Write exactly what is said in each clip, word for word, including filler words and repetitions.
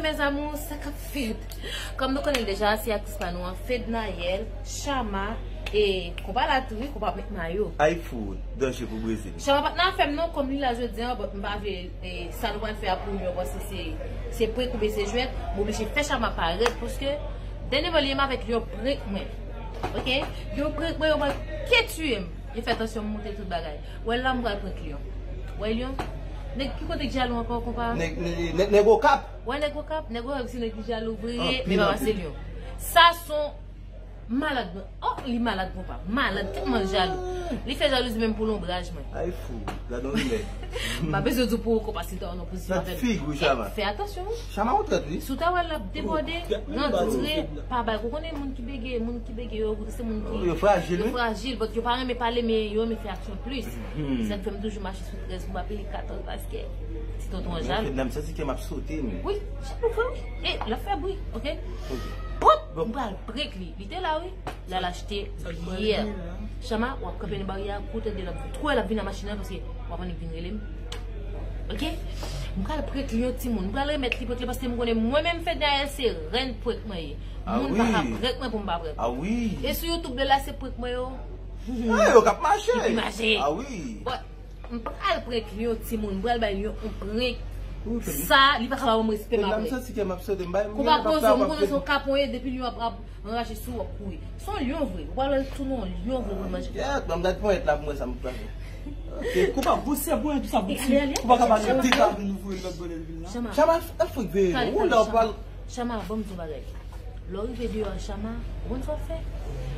Mes amours, sa k ap fèt? Kòm nou konnen l deja, se aktris pa nou an, Fednaelle, Chama, e konpa la tou, wi, konpa met mayo. Ay fou, danje pou Brezil. Chama pa t nan afè m non, kòm li la jodi an, but m pa vle, e, sa nou pral fè a pou Lyon, paske se, se prank oubyen se jwèt, m oblije fè Chama parèt, paske dènyèman li menm avèk Lyon prank mwen. Ok? Lyon prank mwen, yo pral ke tiye m. Yo fè tansyon m monte tout bagay. Wè la m pral prank Lyon. Wè Lyon? Nèg ki kote k jalou ankò, konpa? Nèg, nèg, nèg, nèg Okap. Wè nèg Okap, nèg Okap se nèg ki jalou vre, men pa pase Lyon. Sa son malad, oh, li malad konpa. Malad, tèlman jalou. Li fè jalouzi menm pou lonbraj mwen. Ay fou, gade yon nèg. M pa bezwen di w pou ou konpa si ta nan pozisyon avè m. Fè atansyon. Chama ou trèt, wi. Si w ta wè l ap debòde, rantre, pa bay. Ou konnen moun ki bege, moun ki bege yo, se moun ki yo frajil, wi. Yo frajil, but yo pa renmen pale, men yo renmen fè aksyon plis. Se sa k fè m toujou mache sou trèz pou m pa peye katòz paske ti tonton an jalou. Fedna, m santi kè m ap sote, men. Wi, jalou vre, wi. E, l ap fè bri, ok? Pòt, m pral prank li. Li te la, wi. L al achte byè. Chama, w ap kanpe nan baryè a, kou tande l ap vin. Twò l ap vin nan machin nan, paske w ap annik vin rele m. Ok? M pral prank li yon timoun. M pral remèt li prank li paske m konnen mwen menm Fednaelle se rèn prank mwen ye. Moun pa ka prank mwen pou m pa prank. Ah wi. E sou YouTube de la se prank mwen yo. Ah, yo k ap mache. Yo pi mache. Ah wi. But m pral prank li yon timoun. M pral bay li yon prank. Sa, li pa ka ba m respè m apre. Konpa poze, m konnen se yon kapon ye, depi li ap, ap anraje sou w ap kouri. Se yon lyon vre. Ou pral wè l tounen yon lyon vre pou l manje. Kèt, ban m gad ponyèt la pou m wè sa m pral fè. Ok, konpa, bouse ponyèt ou sa bout ti. Ou pa ka pale de ka vin ouvri lòt bò de vil la. Chama. Chama, al fèk veye. Ou la ou pral. Chama, ban m di w bagay. Lè w rive deyò a, Chama, ou konn sa w ap fè?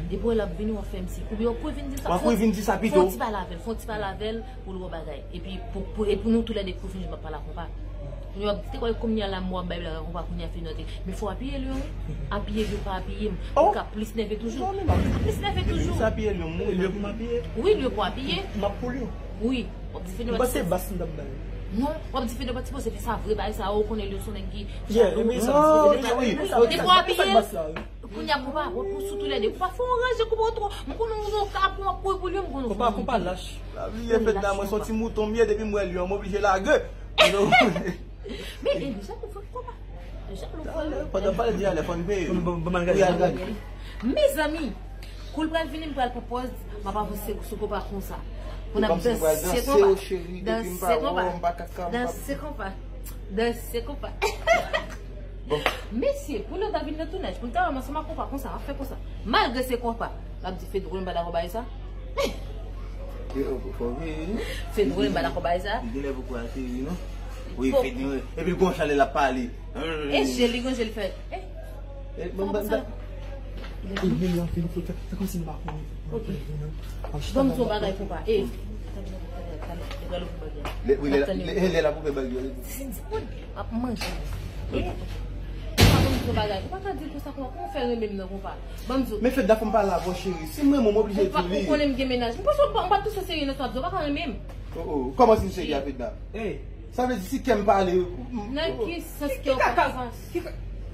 Depi w wè l ap vini, w ap fè m si. Oubyen w ap kouri vin di l sa. W ap kouri vin di sa pito. Fè yon ti pale avè l, fè yon ti pale avè l pou l wè bagay. Epi pou, pou, e pou nou toulède kouri fini, m ap pale ak konpa. Kounye a w ap di, te kwè kounye a la m w ap bay blag ak konpa, kounye a fini note. Men fò w apiye l yo, wi. Apiye l yo pa apiye m. Ou ka plis nève toujou. Ou ka plis nève toujou. Sa apiye l yo, mwen. L yo pou m apiye? Wi, l yo pou apiye. M ap pou l yo. Wi. W ap di Fedna pa t sipoze. Non, w ap di Fedna pa t sipoze fè sa vre, bagay sa, ou konnen li se yon nèg ki jalou. Wi, wi. Ou te fò apiye l. Kounye a konpa, w ap sou toulède. Konpa fè yon ranje, konpa w twò. M konnen w yon kapon, w ap kouri pou li, m konnen w fè yon ranje. Konpa, konpa lach. Lavi e Fedna, mwen se yon ti mouton m ye, depi m wè lyon, m oblije lage. Men, e, li jalou vre, konpa. Li jalou vre. Talè, pandan pale di alè, fò n peye. Pou nou ban, ban malgaj. Wi, al gade. Mezanmi, kou l pral vini, m pral pran pòz, m ap avanse sou konpa konsa. Pou n ap danse konpa. Danse konpa. Danse konpa. Danse konpa. Mesye, pou nou ta vin nan tounaj, pou n ta wè m ansanm ak konpa konsa, m ap fè konsa. Malgre se konpa, l ap di Fedna, m pa dakò bagay sa. Fedna, m pa dakò bagay sa. Li genlè poko ateri, non? Wi, Fedna, epi l gon chalè l ap pale. E je li gon je l fè. E, ban m sa. E, men la, fini foto. Fè kòmsi m pa konnen. Ok. Ban m di w bagay konpa. E, lè, wi, lè, lè, lè l ap ouvè bag yo. Si di moun ap manje. E, konpa, ban m di w bagay. Ou pa ka di l konsa konpa. Kòman w fè renmen m nan konpa? Ban m di w. Men Fedna, fò m pale avè w, cheri. Si m renmen w, m oblije di w li. Ou konnen m gen mennaj. M panse w pa, m pa t tou serye nan sa w ap di. Ou pa ka renmen m. Oh, oh. Kòman si m serye a Fedna? Sa vle di si kè m pale. Nan ki sans kè w pa ka sans?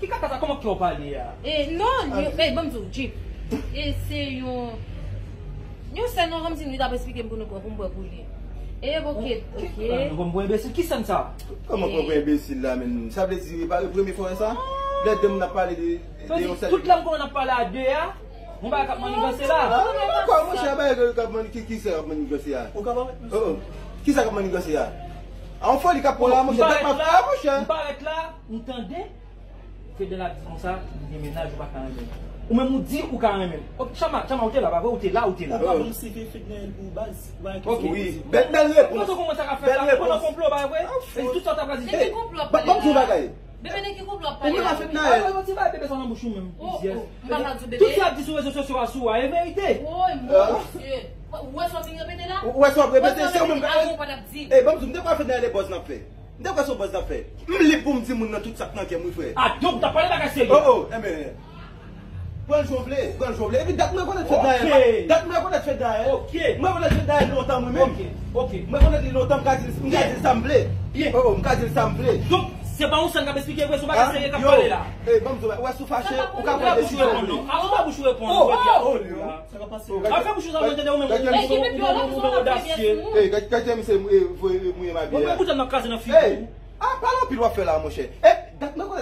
Ki kaka sa, kòman kè w pale a? E, non, e, ban m di w, Jeep. E se yon, yon sèn non, kòmsi li t ap esplike m pou nou pran, pou m pran pou li. E, ok, ok. Nou pran pou enbesil, ki sèn sa? Kòman pran pou enbesil la, menm? Sa vle di, e pa premye fwa sa? Lè de moun ap pale de, de yon sèn. Tout lè m konnen n ap pale a de a, yon bagay k ap maniganse la. Ah, non, non, non, monchè, bagay k ap mani-, ki, ki sa k ap maniganse a? Ou ka pa wè, mesye. Oh, oh. Ki sa k ap maniganse a? A, yon foli k ap pran la, monchè, tèt m ap fè, monchè. M parèt la, m tande Fedna ap di konsa, m gen mennaj, ou pa ka renmen m. Ou menm ou di ou ka renmen m. Ok, Chama, Chama, ou te la, pa vre? Ou te la, ou te la. Ou ka ban m seve Fedna pou baz. Ok. Wi, bèl, bèl repons. Ou konprann sa k ap fèt la? Ou konn konplo, pa vre? E tout sa w ta pral di. Ban m di w bagay. Bebe, de ki konplo w ap pale la? Ou menm ak Fednaelle. Ou ti bay bebe sa nan bouch ou menm. Oh, oh, m pa ka di bebe. Tout sa y ap di sou rezo sosyo a sou ou a, e verite. Woy, mesye. Ou wè sa w ap vin repete la? Ou wè sa w ap repete, se ou menm k ap di. Ey, ban m di w, m te kwè Fednaelle e buzz n ap fè. M te kwè se yon buzz n ap fè. M lib pou m di moun nan tout sa k nan kè m, wi, frè. Ah, donk, w t ap pale bagay serye. Oh, oh, enben. Pran l jan w vle, pran l jan w vle. Epi dat mwen rekonèt Fednaelle. Ok. Dat mwen rekonèt Fednaelle. Ok. Mwen rekonèt Fednaelle lontan, mwen menm. Ok, ok. Mwen rekonèt li lontan, m ka di l, m ka di l sa m vle. Byen. Oh, oh, m ka di l sa m vle. Donk, se pa yon sèn k ap esplike vre, se yon bagay serye k ap pale la. Ey, ban m di w, ou wè si w fache, ou ka pran desizyon ou vle. A, ou pa bouch ou reponn. Oh, oh, oh. Sa k ap pase? Ap fè bouch ou sa mwen tande ou menm ou odasye. Ey, gade, gade misye, eh, voye, eh, mouye m a byen. Ou menm bouton nan kraze nan figi ou. Ey, ah, pale anpil w ap fè la, monchè. Eh, dat mwen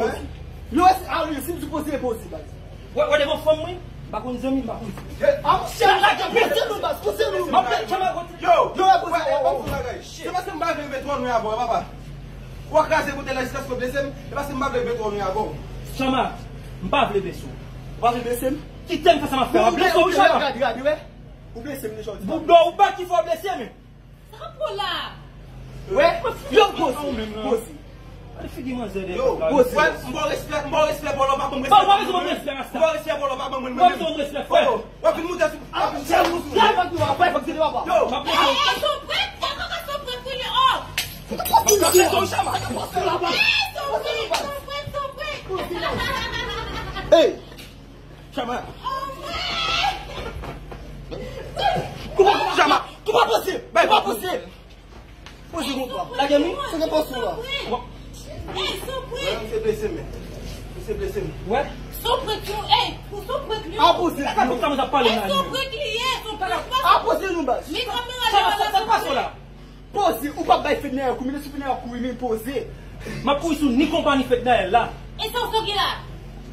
poze. Yo, a wi, si m sipoze poze, baz. Wè, wè, devan fanm mwen, m pa konn zanmi, m pa konn. A, monchè, lage poze nou, baz, poze nou. M ap fè, chama kote. Yo, yo, wè, poze, wè, wè, wè. Se paske m pa vle rive twò lwen avè w, papa. W a kraze kote la jiskaske w blese m, e paske m pa vle rive twò lwen avè w. Chama, m pa vle blese w. Ou pa vle blese m? Kite m fè sa m ap fè. W ap blese w, wi, Chama. Gade, gade, wè. Ou blese m deja, w di pa. Bouda w bat ki fè w blese m. Sa k ap pran la? Wè, yo, poze, poze. Gade figi manzè de. Yo, poze. Wè, m ba w respè, m ba w respè, vòlò pa ban mwen respè. Ba w pa bezwen ban mwen respè, rasta. M ba w respè, vòlò pa ban mwen, mwen menm. Ba w bezwen respè, frè. Wòl, vin moute sou. Ap chè ou sou. Yo. Ey, ey, son prèt, fè kòkòt son prèt kounye, oh. Ey, son prèt, son prèt, son prèt. Ey. Chama. Kouman, Chama? Kouman posib? Bay pa posib. Poze konpwa. Lage m. Se gen poze la. Ey, son prèt. Wè, misye blese m. Misye blese m. Wè. Son prèt, yo, ey, pou son prèt, yo. A poze. Sa fè sa m ap pale la. Ey, son prèt li ye, son prèt. A poze nou, baz. Men kamera sa, sa, sa pa la. Poze, ou p ap bay Fednaelle kou, men si Fednaelle kouri, men poze. M ap kouri sou ni konpa ni Fednaelle la. E sa w sot gen la?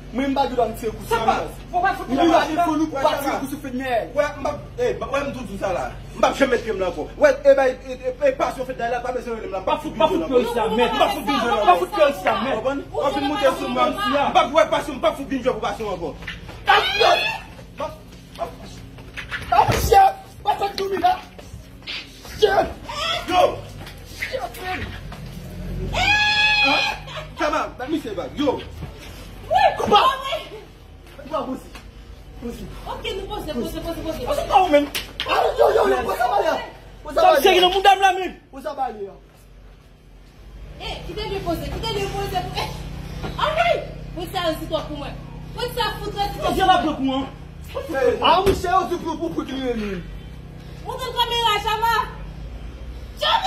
Mwen m pa gen dwa m tire kou sou baz. Li la telefòn ou pou pa tire kou sou Fednaelle. Wè, m p ap, ey, wè m tou di w sa la. M p ap janm met pye m la ankò. Wè, e bay, e, e, e pasyon Fednaelle la, pa bezwen rele m la. M p ap fout binjwe la. M p ap fout pye w isi a, mèt. M p ap fout binjwe la. M p ap fout pye w isi a, mèt. Konprann? W ap vin moute sou mwen. M p ap wè pasyon, m p ap fout binjwe pou pasyon ankò. Ap, ap, ap, ap, chè, pa fè domi la. Chè. Yo. Chè, frè. Ah, Chama, bat misye bag. Yo. Wi, koupa. Koupa, poze. Poze. Ok, nou poze, poze, poze, poze. Poze pa ou menm. Ah, yo, yo, yo, poze sa bale a. Poze sa bale a. Sa misye ki nan mouda m la menm. Poze sa bale a. Eh, kite li poze, kite li poze pou, eh. Ah wi! Poze sa rezistwa pou mwen. Poze sa fout rezistwa pou mwen. Poze la pran kou an. Ah, monchè, yo di pou, pou, pou kliye li. Montre kamera, Chama. Chama!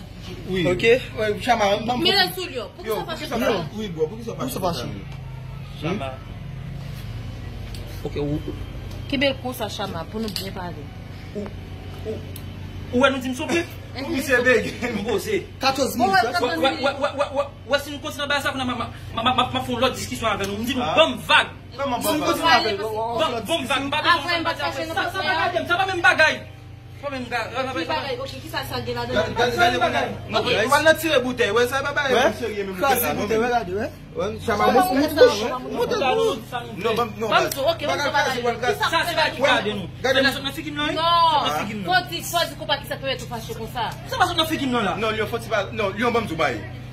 Wi. Ok. Wi, Chama, m, m, Men lè sou li yo. Pou ki yo, sa pou ki fache sa konsa? Wi, bro, pou ki sa Pou ki sa fache? Chama. Ok, ou, ou, Kenbe l konsa, Chama, pou nou byen pale. Ou, ou, ou wè nou di m souple? Misye bege. M poze. Katòz minit. Wè, wè, wè, wè, wè, wè, wè, si nou kontinye bagay sa, kounye a m, m, m, m, m, m ap fè yon lòt diskisyon avè nou. M di nou, ban m vag. Kòman ban m vag? Ban, ban m vag. M pa bezwen sa, sa pa menm bagay. Sa pa menm bagay. Ki bagay? Ok, ki sa sa gen ladan? Gade, gade, gade, gade. Ok. Ou al nan tire boutèy, wè, sa pa bagay serye menm. Kraze boutèy, wè, gade, wè. Wè, Chama, monte, monte, monte, monte. Non, ban m, non, Ban m di, ok, ban m di bagay. Sa se bagay ki gade nou. Gade nou. Sot nan figi m nan, wi. Sot nan figi m nan. Non. Fò di, fò di konpa ki sa pèmèt ou fache konsa. Sa pa sot nan figi m nan la. Non, Lion, fò ti pa, non, Lion, ban m di w bagay.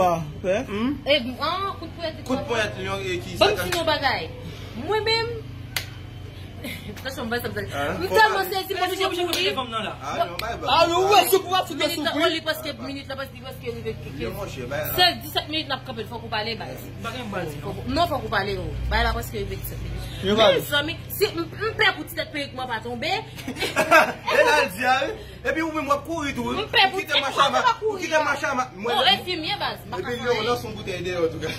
pa fè. Hmm? E, an, kout ponyèt li. Kout ponyèt li, e ki sa ka. Ban m di nou bagay. Mwen menm, Franchman, m pa sa m sa. M tèlman sezi, m oblije kouri. Ah, non, bay, bay. Ah, non, wè, sou pou ap sou minit la, sou li paske minit la, paske, paske rive. Yo, monchè, bay la. Sèz, disèt minit n ap kanpe, fòk ou pale, baz. Non, fòk ou pale, yo. Bay la, paske rive disèt minit. Mezanmi, si m, m pè pou ti tèt perik mwen pa tonbe. E la l di a, wi. Epi ou menm w ap kouri tou, wi. M pè pou ti tèt mwen pa kouri. Ou kite machin a, mwen. Non, enfimye, baz. Epi li lanse yon boutèy deyò, antouka.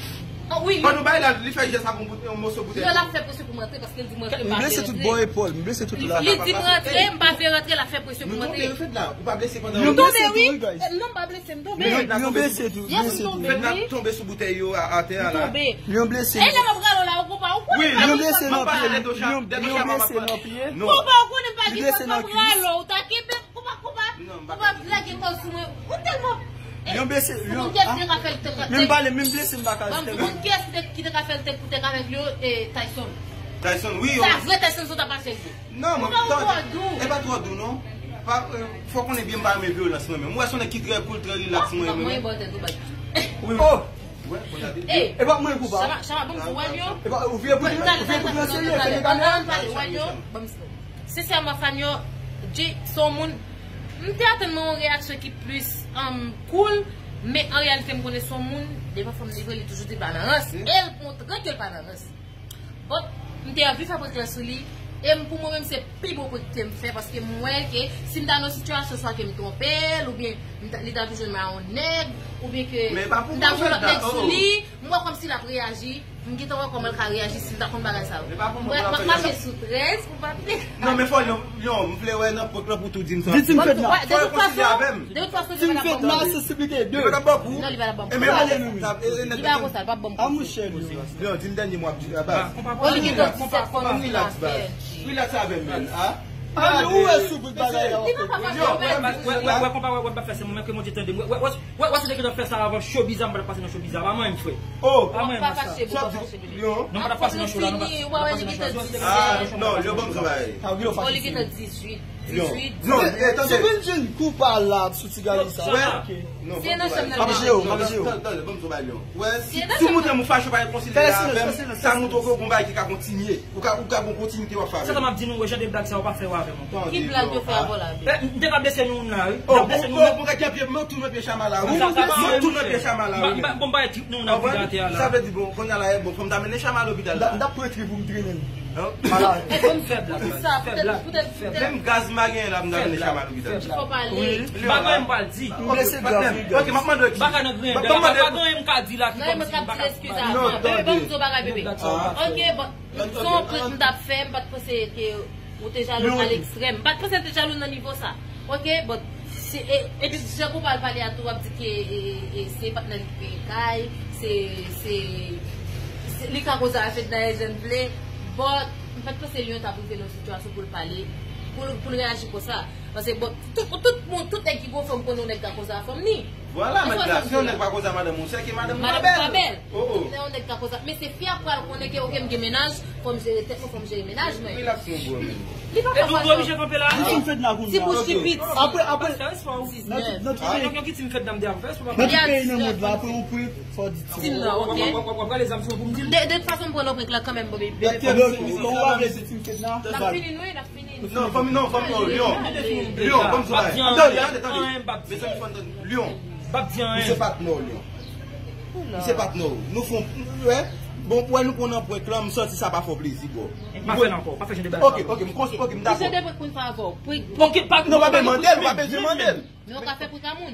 Oh, wi, li. Pandan nou bay la, li fè jès avè yon boutèy, yon moso boutèy. Yo, l ap fè presyon pou m rantre, paske l di m rantre, m pa vle rantre. M blese tout bò epòl, m blese tout la. Li di m rantre, m pa vle rantre, l ap fè presyon pou m rantre. Nou tonbe, nou fèt la. Ou pa blese pandan. M tonbe, wi. Non, m pa blese, m tonbe. Li blese tou, li blese tou. Yes, m tonbe, wi. Fèt la tonbe sou boutèy yo atè a la. M tonbe. Li blese. E lè m ap rale w la, ou konpa, ou konnen. Wi, li blese nan pye. Li blese nan pye. Konpa, ou konnen pa gen fòs, m ap rale w, ta kenbe. Koupa, koupa, koupa lage kò sou mwen. Ou tèlman. Yon blese, yon, kiyès ki te ka fè l tèt. Menm pale, menm blese, m pa ka di tèt. Bon, kiyès ki te, ki te ka fè l tèt pou tèt avèk yo, e, Tyson. Tyson, wi, sa vre Tyson sot ap mache l. Non, mwen, e pa twò dou, non. Pa, e, fò konnen byen m pa renmen vyolans mwen menm. Mwen se yon nèg ki trè cool, trè relax mwen menm. Mwen bon tèt ou bay. Wi. Oh! E pa mwen koupa. Chama, chama, bon, ou wè l yo. E pa, ou vye pou, ou vye pou ranse yo, fè legal. Ou wè l yo. Sensèman, Fanyo, Jay se yon moun, m te atann mwen yon reyaksyon ki plis, um, cool, men an reyalite m konnen se yon moun, devan fanm li vre, li toujou di l pa nan rans. E l montre ke l pa nan rans. But, m te anvi fè prank lan sou li, e m, pou mwen menm, se pi bon prank ke m fè, paske m wè ke si m ta nan yon sitiyasyon, swa ke m twonpe l, oubyen m ta, li ta vin jwenn m a yon nèg, oubyen ke m ta jwenn lòt nèg sou li, m wè kòmsi l ap reyaji. M gentan wè kòman l ka reyaji si l ta konn bagay sa yo. Mwen, m ap mache sou trèz pou pa pè. Non, men fò, Lion, Lion, m vle wè nan pòt lan pou tou di m sa. Di si m fèt la. Fò yo konsilye avè m. De tout fason, si m fèt la, sensiblite de. Li pa t ap ban kou. Non, li pa t ap ban kou. Li pa konsa, li pa t ap ban kou. A, monchè, Lion. Lion, di m dènye mo ap di, a, baz. Oh, li gentan disèt kòman li la fè. Relax avè m, man, a. Ou wè sou bout bagay la, w ap fè. Wè, wè, konpa, wè, wè, m pa fè se mwen ke Bondye tande m. Wè, wè, wè, wè, se te gentan fè sa avan show bizarre, m pa t ap pase nan show bizarre. Pa mwen m fè sa. Oh, pa fache, pa fache, bebe. Non, m pa t ap pase nan show la, non, m pa t ap pase nan show la. Ah, non, yo ban m travay. Oh, li gentan dizuit. Dizuit. Non, eh, tande. Sou vin jwenn kou pa la, sou ti gari sa. Wè. Se nan chanm nan. M ap jere w, m ap jere w. Tande, tande, ban m travay, Lion. Wè, si, si w montre m ou fache, ou pa rekonsilye avè m, sa montre ke w gon bagay ki ka kontinye. Ou ka, ou ka gon kontinite w ap fè avè m. Se sa m ap di nou, jan de blag sa yo pa fè yo avè m ankò. Ki blag yo fè avè w la, bebe? Eh, m te ka blese nou la, wi. M t ap blese nou. Oh, bon, bon, bon, gade pye m, mwen tou nan pye Chama la, wi. Mwen tou nan pye Chama la, wi. M pa, m pa, bon, bay trip nou nan pita atè a la. Sa vle di, bon, kounye a la, bon, fò m ta mennen Chama lopital la. M t ap pran trip pou m trennen l. Malad. Fè blag, fè blag, fè blag. Menm gaz m pa genyen la, m ta mennen Chama lopital. Fò pale. Bagay m pral di. M blese grav, wi, guys. Ok, m ap mande w. Bagay nan griyen, pa gen anyen m ka di la ki kòmsi m pa ka. Non, bebe, ban m di w bagay, bebe. Ok, bon. Se yon prank m t ap fè, m pa t panse ke ou te jalou a lekstrèm. M pa t panse l te jalou nan nivo sa. Ok, but, se, e, epi jan konpa l pale a tou, w ap di ke, e, e, e, se patnè li ki peye kay, se, se, se, li ka koze a Fedna e jan l vle, but, m pa t panse Lion t ap rive nan yon sitiyasyon pou l pale, pou l, pou l reyaji konsa. Paske, bon, tout, tout moun, tout nèg ki gon fanm konnen yon nèg ka koze a fanm ni. Vwala, mèt la, si yon nèg pa koze a madanm ou, se ke madanm ou pa bèl. Oh, oh. Lè yon nèg ka koze, men se fi a pral konnen ke, ok, m gen mennaj, fò m jere tèt mwen, fò m jere mennaj mwen. Relax, mon bro, men. Li pa ka fè sa. Di si m fèt la kounye a. Ti bouch li piti. Apre, apre, nan tout, nan tout peyi, nan tout peyi nan mond la, apre yon prank, fò w di ti. Ti non, ok. W ap, w ap, w ap, w ap rale zam sou mwen pou m di l. De, de tout fason, m pran nan prank la kanmenm, bebe. Ou pa vle di ti m fèt la? L ap fini, non, l ap fini. Non, fanmi, non, fanmi, non, Lion. Lion, ban m di w bagay. Tande, tande, tande. Mezanmi, fò n tande. Lion. M ap di anyen. Misye pa t mò, Lion. Misye pa t mò. Nou fè yon, wè. Bon, wè nou pran nan prank lan, m santi sa pa fè w plezi, bro. Pa fè l ankò, pa fè jan de bagay sa. Ok, ok, m kons-, ok, m dakò. Ki jan de prank pou n fè avè w? Ok, pa, non, pa bezwen mande l, ou pa bezwen mande l. Men w ka fè prank a moun.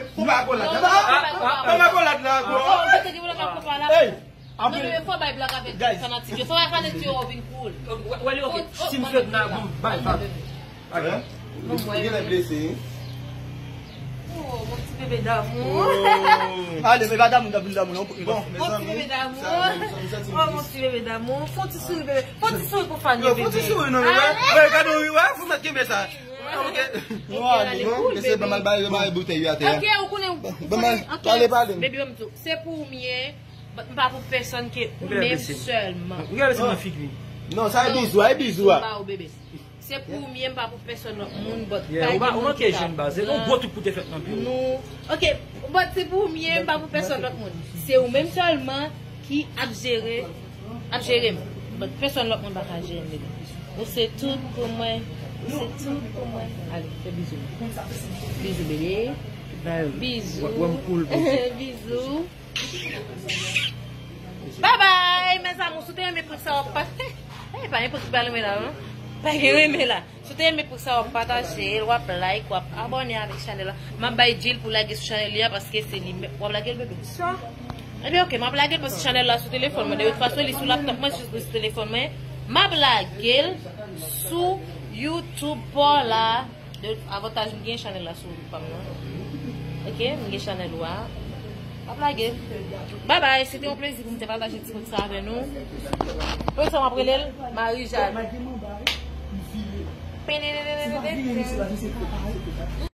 konpa akolad la. Konpa akolad la, bro. Hey, non, men fò bay blag avèk fanatik yo. Fò bay fanatik yo vin cool. Well, ok. Si m fèt nan bon, bay, bay. Hein? Ou genlè blese, hein? Oh, mon ti bebe damou. Ale, men pa damou, damou, damou, non. Bon, mon ti bebe damou. Oh, mon ti bebe damou. Fon ti souri, bebe. Fon ti souri pou fan yo, bebe. Fon ti souri, non, bebe. Gade, wi, wè, fò mèt kenbe sa. Ok. Bon, mesye, ban m al bay, bay boutèy yo atè a. Ok, ou konnen, ou konnen. Pale, pale. Bebe, m tou. Se pou ou m ye. But m pa pou pèsonn ke ou menm sèlman. Ou gade se nan figi. Non, sa e bizou, e bizou a. Ba ou bebe. Se pou ou m ye, m pa pou pèsonn lòt moun, but pa gen moun ki ka pran. Ou manke jèn baz. Se yon gwo trip pou te fèt nan pye w. Nou, ok, but se pou ou m ye, m pa pou pèsonn lòt moun. Se ou menm sèlman ki ap jere, ap jere m. But pèsonn lòt moun pa ka jere m, bebe. Ou se tout pou mwen. Ou se tout pou mwen. Ale, fè bizou. Bizou, bebe. Bizou. Wè m cool, bebe. Bizou. Bye bye, mes amours. Si w te renmen prank sa, w ap pa... Eh, pa gen prank ki pa renmen la, non. Pa gen renmen la. Si w te renmen prank sa, w ap pataje l, w ap like, w ap abòne avèk chanèl la. M ap bay Jill pou lage sou chanèl li a, paske se li menm. W ap lage l, bebe? Sa. Ebyen, ok, m ap lage l, paske chanèl la sou telefòn mwen. De tout fason, li sou laptop mwen, jis sou telefòn mwen. M ap lage l sou YouTube pa w la. De avantaj m gen chanèl la sou pa m nan. Ok, m gen chanèl ou a. M ap lage. Bye bye, se te yon plezi pou m te pataje ti prank sa avè nou. Pou sa m ap rele l Marie Jeanne.